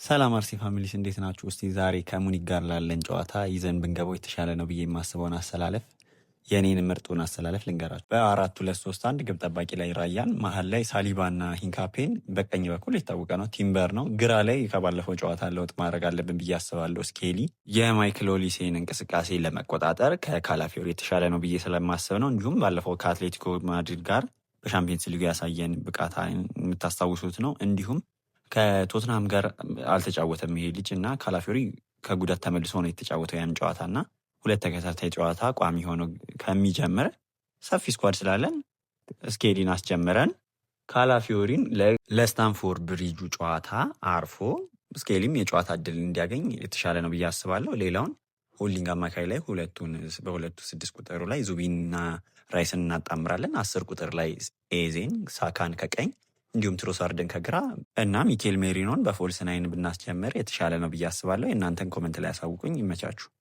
ሰላም አርሲ families፣ እንዴት ናችሁ? እስቲ ዛሬ ከሙኒክ ጋር ላለን ጨዋታ ይዘን ብንገባው የተሻለ ነው ብዬ የማስበውን አሰላለፍ፣ የኔን ምርጡን አሰላለፍ ልንገራችሁ። በ4-2-3-1 ግብ ጠባቂ ላይ ራያን፣ መሀል ላይ ሳሊባና ሂንካፔን፣ በቀኝ በኩል የታወቀ ነው ቲምበር ነው። ግራ ላይ ከባለፈው ጨዋታ ለውጥ ማድረግ አለብን ብዬ አስባለሁ። ስኬሊ የማይክል ኦሊሴን እንቅስቃሴ ለመቆጣጠር ከካላፊዮሪ የተሻለ ነው ብዬ ስለማስብ ነው። እንዲሁም ባለፈው ከአትሌቲኮ ማድሪድ ጋር በሻምፒየንስ ሊጉ ያሳየን ብቃት የምታስታውሱት ነው። እንዲሁም ከቶትናም ጋር አልተጫወተም ይሄ ልጅ እና ካላፊዮሪ ከጉዳት ተመልሶ ነው የተጫወተው ያን ጨዋታ። እና ሁለት ተከታታይ ጨዋታ ቋሚ ሆኖ ከሚጀምር ሰፊ squad ስላለን ስኬሊን አስጀምረን ካላፊዮሪን ለስታንፎርድ ብሪጁ ጨዋታ አርፎ ስኬሊም የጨዋታ እድል እንዲያገኝ የተሻለ ነው ብዬ አስባለሁ። ሌላውን holding አማካይ ላይ ሁለቱን በሁለቱ 6 ቁጥሩ ላይ ዙቢንና ራይስን እናጣምራለን። 10 ቁጥር ላይ ኤዜን፣ ሳካን ከቀኝ እንዲሁም ትሮሳርድን ከግራ እና ሚኬል ሜሪኖን በ false nine ብናስጀምር የተሻለ ነው ብዬ አስባለሁ። የእናንተን comment ላይ ያሳውቁኝ። ይመቻችሁ።